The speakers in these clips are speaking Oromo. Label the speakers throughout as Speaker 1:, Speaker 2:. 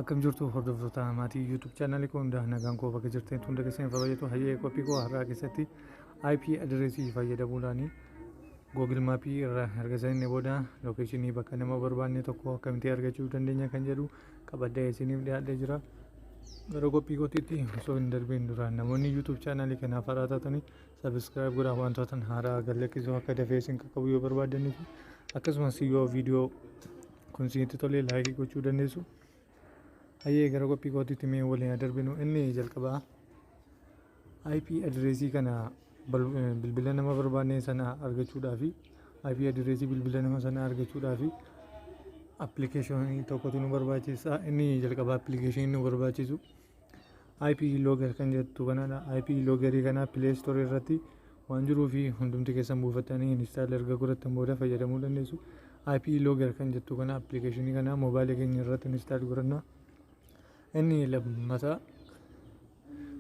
Speaker 1: Akkam jirtu hordoftoota maatii YouTube chaanaalii koo hundaa, nagaan koo bakka jirtan hunda keessan fayyadu. Hayyee, qophii koo har'aa keessatti IP address fayyadamuudhaan Google Mapii irraa erga seenne booda location bakka nama barbaanne tokko akkamitti argachuu dandeenya kan jedhu qabadhee isiniif dhiyaadhee jira. Gara qophii kootiitti osoo hin darbiin dura, namoonni YouTube chaanaalii kanaaf haaraa taatanii subscribe godhaa, wantoota haaraa gad-lakkisuu akka dafee isin qaqqabu yoo barbaaddanii fi akkasumas yoo viidiyoo kun isinitti tolee like gochuu dandeessu. Hayyee, gara qophii kootiitti mee waliin darbinu. Inni jalqabaa IP address kana bilbila nama barbaanne sana argachuudhaaf, IP address bilbila nama sana argachuudhaaf appilikeeshinii tokkotu nu barbaachisa. Inni jalqabaa appilikeeshinii nu barbaachisu IP Logger kan jettu kanadha. IP Loggerii kana Play Store irratti waan jiruu fi hundumti keessan buufatanii install erga godhattan booda fayyadamuu dandeessu. IP Logger kan jettu kana, appilikeeshinii kana moobaayilii keenya irratti install godhanna. Inni lammataa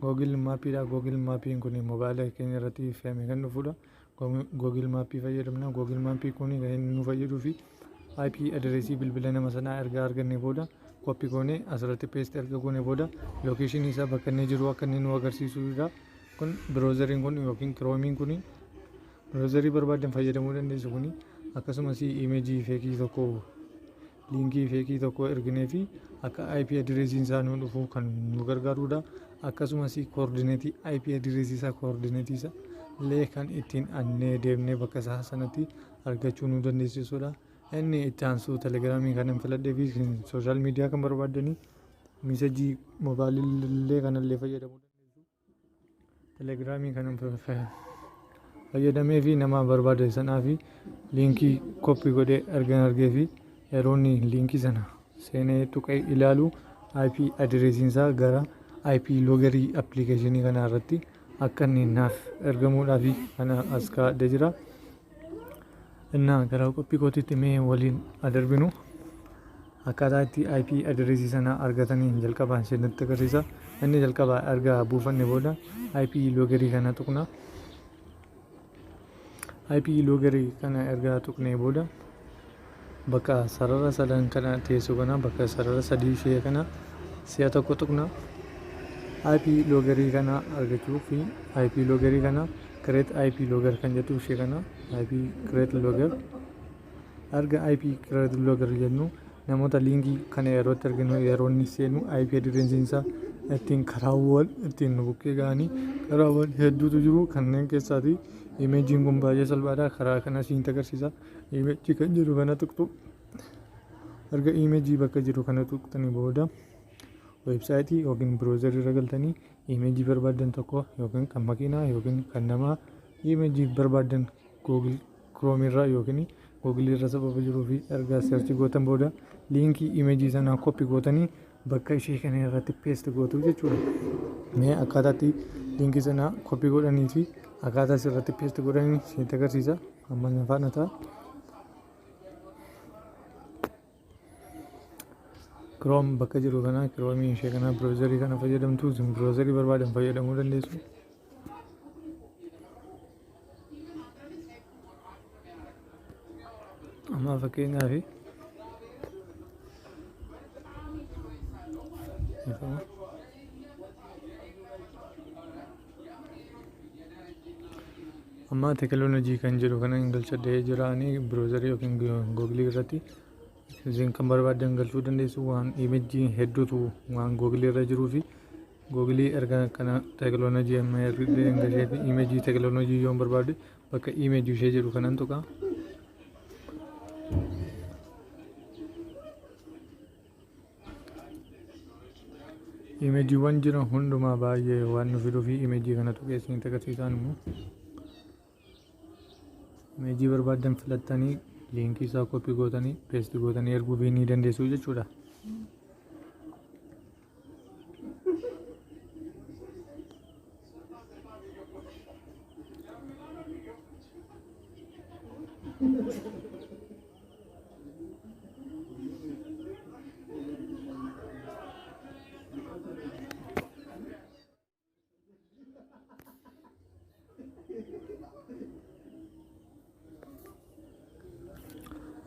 Speaker 1: Google Mapiidha. Google Mapiin kun moobaayila keenya irratti fe'amee kan dhufudha. Google Mapii fayyadamna. Google Mapii kun kan inni nu fayyaduu fi IP address bilbila nama sanaa erga arganne booda copy goonee asirratti paste erga goone booda location isaa bakka inni jiru akka inni nu agarsiisudha. Kun browseriin kun yookiin Chromeiin kun, browserii barbaadan fayyadamuu dandeessu. Kuni akkasumas image fake tokko, link fake tokko erginee fi akka IP addressiin isaa nu dhufu kan nu gargaarudha. Akkasumas coordinate IP address isaa, coordinate isaa illee kan ittiin annee deemnee bakka isaa sanatti argachuu nu dandeessisudha. Inni itti aansu Telegramii kan hin filadhee fi social media kan barbaaddanii message moobaayilii kanallee fayyadamuu dandeessu. Telegramii kan fayyadamee fi nama barbaade sanaa fi link copy godhee ergan argee fi yeroo inni link sana seenee tuqee ilaalu IP addressiin isaa gara IP Loggerii appilikeeshinii kanaa irratti akka inni naaf ergamuudhaaf kana as kaa'adhee jira. Innaa gara qophii kootiitti mee waliin adarbinu. Akkaataa itti IP address sana argatanii jalqabaan isinitti agarsiisa. Inni jalqabaa erga buufanne booda IP Loggerii kana tuqna. IP Loggerii kana erga tuqnee booda bakka sarara sadan kana teessoo kana, bakka sarara sadii ishee kana si'a tokko tuqna. IP Loggerii kana argachuu fi IP Loggerii kana create IP logger kan jettu ishee kana, IP create logger. Erga IP create logger jennu, namoota link kana yeroo itti arginu, yeroo inni seenu IP addressiin isaa ittiin karaawwan ittiin nu bukkee ga'anii karaawwan hedduutu jiru. Kanneen keessaati imageiin kun baay'ee salphaadha. Karaa kana isinitti agarsiisa. Image kan jedhu kana tuqxu. Erga image bakka jiru kana tuqxanii booda website yookiin browserii irra galtanii image barbaadan tokko, yookiin kan makiinaa yookiin kan namaa, image barbaadan Google Chrome irra yookiin Google irra sababa jiruu fi erga search gootan booda link image sanaa copy gootanii bakka ishee kana irratti paste gootu jechuudha. Mee akkaataatti link sana copy godhanii fi akkaataa asirratti paste godhanii isinitti agarsiisa. Amma na faana ta'a. Chrome bakka jiru kana, Chrome ishee kana, browserii kana fayyadamtu. Isin browserii barbaadan fayyadamuu dandeessu. Amma fakkeenyaaf ifama. Amma teekinooloojii kan jedhu kana hin galchadhee jiraanii browserii yookiin Google irratti isin kan barbaadan galchuu dandeessu. Waan image hedduutu waan Google irra jiruu fi Google erga kana teekinooloojii amma erga gashee fi image teekinooloojii yoon barbaade bakka image ishee jedhu kanan tuqa. Imageiiwwan jiran hundumaa baay'ee waan nu fiduu fi image kana tuqee isinitti agarsiisaan immoo image barbaadan filattanii link isaa copy gootanii paste gootanii erguu fi ni dandeessu jechuudha.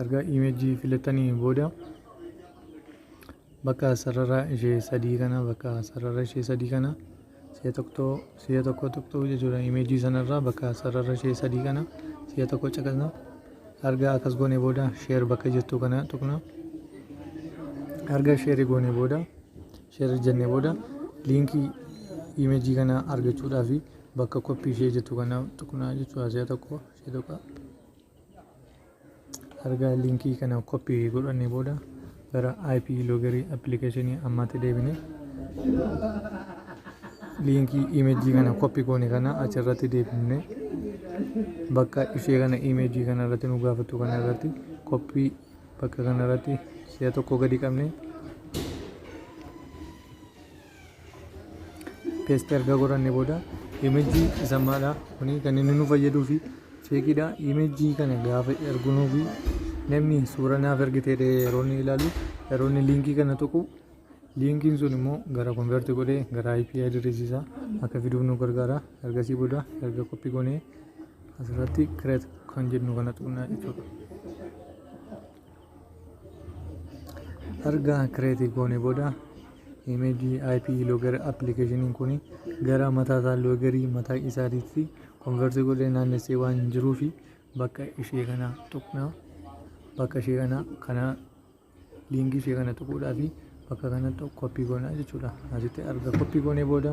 Speaker 1: Erga image filatanii booda Bakka sarara ishee sadii kana, bakka sarara ishee sadii kana si'a tokko, si'a tokko tuqxuu jechuudha. Imeejii sanarraa bakka sarara ishee sadii kana si'a tokko caqasna. Erga akkas goone booda share bakka jettu kana tuqna. Erga share goone booda, share jennee booda, liinkii imeejii kana argachuudhaaf bakka copy ishee jettu kana tuqna jechuudha. Si'a tokko ishee tuqa. Erga liinkii kana copy godhannee booda gara IP loggerii appilikeeshinii ammaatti deebine, liinkii imeejii kana copy goone kana achirratti deebifne, bakka ishee kana imeejii kana irratti nu gaafatu kana irratti copy bakka kana irratti si'a tokko gadi qabne paste erga godhanne booda, imeejii isa maadha kuni kan inni nu fayyaduu fi feekiidha. Imeejii kana gaafa ergunuu fi namni suura naaf ergite yeroo inni ilaalu, yeroo inni liinkii kana tuqu, liinkiin sun immoo gara convert godhee gara IP address isaa akka fiduuf nu gargaara. Ergasii booda erga copy goonee asirratti create kan jennu kana tuqnaa jechuudha. Erga create goone booda imeejii IP logger appilikeeshiniin kun gara mataa isaa loggerii mataa isaatiitti convert godhee naannessee waan jiruufi bakka ishee kana tuqnaa. Bakka ishee kana liinkii ishee kana tuquudhaafi bakka kanatti copy goonaa jechuudha. Asitti erga copy goonee booda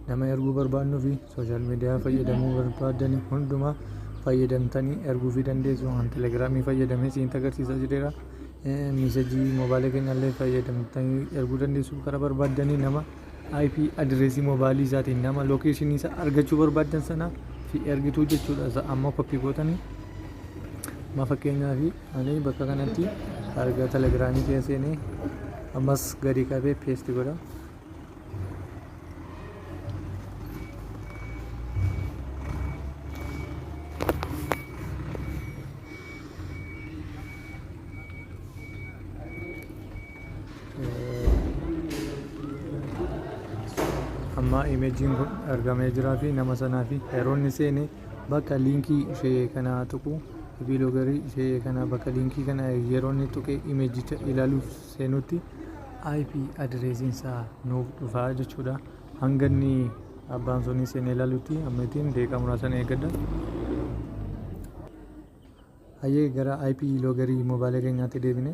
Speaker 1: nama erguu barbaadnuu fi social media fayyadamuu barbaadanii hundumaa fayyadamtanii erguu fi dandeessu. An telegiraamii fayyadamee siin agarsiisaa jireera. Miisejii moobaayilii keenyallee fayyadamtanii erguu dandeessu. Karaa barbaaddanii nama IP adireesii moobaayilii isaatiin nama lookeeshinii isaa argachuu barbaaddan sana fi ergituu jechuudha. Amma copy gootanii, amma fakkeenyaaf ani bakka kanatti erga telegiraamii keessa seenee ammas gadi qabee paste godha. Amma imeejiin kun argamee jiraa fi nama sanaa fi yeroo inni seene bakka liinkii ishee kana tuqu, IP loggerii ishee kana bakka liinkii kana yeroo inni tuqee imeejicha ilaaluuf seenutti IP adireesiin isaa nuuf dhufaa jechuudha. Hanga inni abbaan sunii seenee ilaalutti ammatiin daqiiqaa muraasa eeggadha. Hayyee, gara IP loggerii moobaayilii keenyaatti deebine,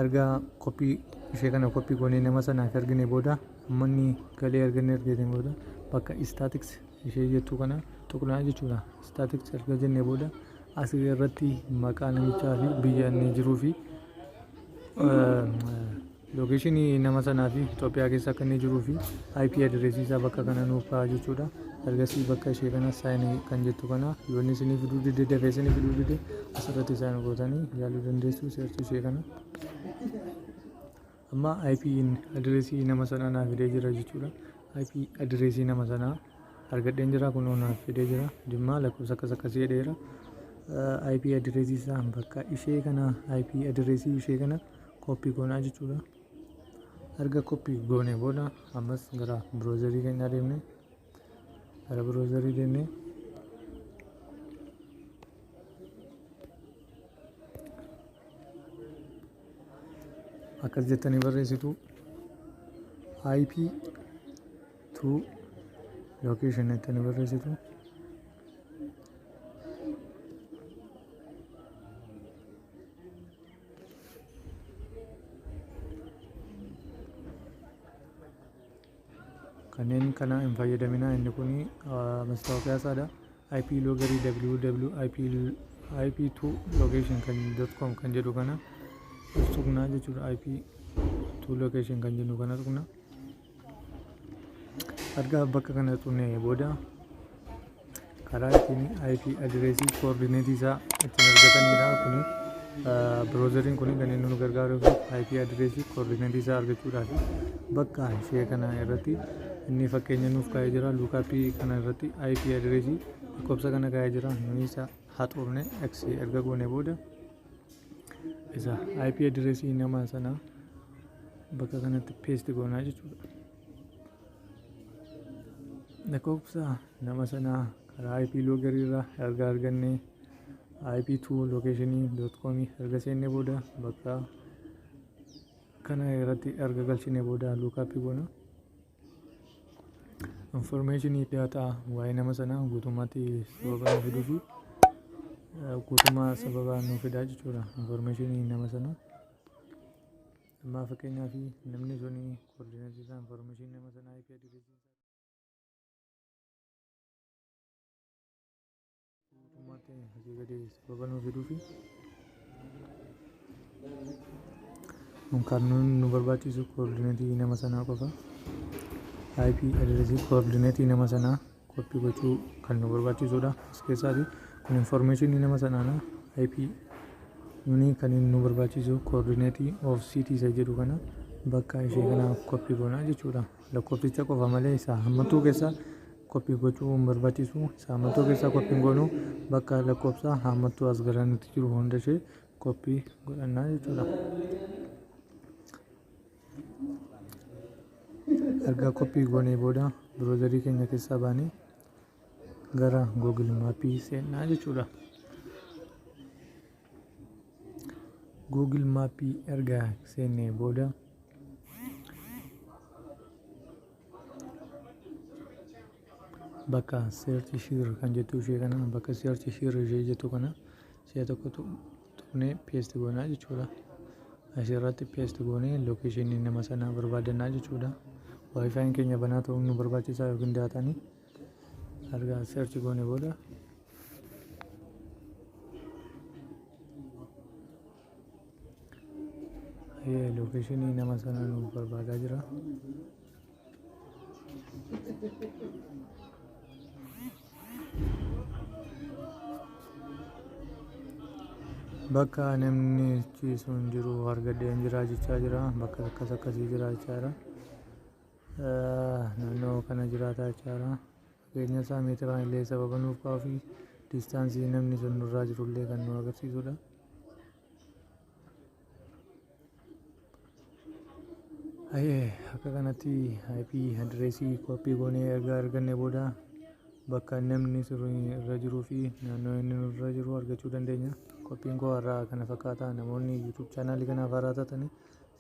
Speaker 1: erga copy ishee kana copy goonee nama sanaaf ergine booda, ammanni galee erganne ergine booda bakka statistics ishee jettu kana tuqnaa jechuudha. Statistics erga jennee booda asii irratti maqaa namichaa fi biyya inni jiruu fi lookeeshinii nama sanaa fi Itoophiyaa keessa akka inni jiruu fi IP adireesii isaa bakka kana nuuf ka'a jechuudha. Ergasii bakka ishee kana sign kan jettu kana, yoo inni isinii fiduu dide, dafee isinii fiduu dide, asirratti sign gootanii yaaluu dandeessu search ishee kana. Amma IP adireesii nama sanaa naaf fidee jira jechuudha. IP adireesii nama sanaa argadheen jira, kunoo naaf fidee jira. Jimmaa lakkoofsa akkas akkasii jedheera. IP adireesii isaa bakka ishee kana IP adireesii ishee kana copy goonaa jechuudha. Erga copy goone booda ammas gara browserii keenyaa deemne, gara browserii deemne, akkas jettanii barreessitu, IP to location jettanii barreessitu. Kanneen kana hin fayyadaminaa, inni kun mastaawoqiyaa isaadha. IP loggerii www IP IP2 location kan .com kan jedhu kana tuqnaa jechuudha. IP2 location kan jennu kana tuqna. Erga bakka kana tuqnee booda karaa ittiin IP adireesii koordineetii isaa ittiin argatanidha. Kuni browseriin kun kan inni nu gargaaruu fi IP adireesii koordineetii isaa argachuudhaaf bakka ishee kana irratti inni fakkeenya nuuf kaa'ee jira. Lookup kana irratti IP adireesii lakkoofsa kana kaa'ee jira. Nuyi isa haxoofne X erga goone booda isa IP adireesii nama sanaa bakka kanatti paste goonaa jechuudha. Lakkoofsa nama sanaa karaa IP loggerii irraa erga argannee, IP2 locationii .com erga seennee booda bakka Kana irratti erga galchinee booda lookup goona. Information data waa'ee nama sanaa guutummaatti sababa nu fiduu fi guutummaa sababa nu fidaa jechuudha. Information nama sanaa. Amma fakkeenyaaf namni suni coordinate isaa, information nama sanaa, IP address isaa guutummaatti asii gadi sababa nu fiduu fi kan nu barbaachisu coordinate nama sanaa qofa. IP address coordinate nama sanaa copy gochuu kan nu barbaachisudha. As keessaati kun information nama sanaadha. IP nuni kan inni nu barbaachisu coordinate of city isa jedhu kana bakka ishee kana copy goonaa jechuudha. Lakkoofsicha qofa malee isa hammattuu keessa copy gochuu hin barbaachisu. Isa hammattuu keessa copy goonu, bakka lakkoofsa hammattuu as garanutti jiru hunda ishee copy godhannaa jechuudha. Erga copy goonee booda browser keenya keessaa baanee gara Google Mapii seennaa jechuudha. Google Mapii erga seennee booda bakka "search here" kan jettu ishee kana, bakka "search here" ishee jettu kana si'a tokko tuqnee paste goonaa jechuudha. Asirratti paste goonee location nama sanaa barbaadannaa jechuudha. WiFiin keenya banaa ta'uun nu barbaachisaa yookiin dataan. Erga search goonee booda location nama sanaa nu barbaadaa jira. Bakka namni sun jiru argadheen jira jechaa jira. Bakka akkas akkasii jira jechaa jira. Naannoo kana jiraata jechaa jira. Fageenya isaa meetiraan illee sababa nuuf kaa'uu fi distance namni sun nurraa jirullee kan nu agarsiisudha. Akka kanatti IP address copy goonee erga arganne booda bakka namni sun irra jiruu fi naannoo inni irra jiru argachuu dandeenya. Qophiin koo har'aa kana fakkaata. Namoonni YouTube channel kanaaf haaraa taatanii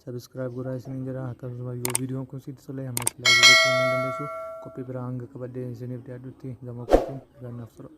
Speaker 1: subscribe godhaa isiniin jedha. Akkasuma yoo viidiyoon kun sitti tole ammas like gochuu ni dandeessu. Qophii biraa hanga qabadhee isiniif dhiyaadhutti gama kootiin nagaan naaf tura.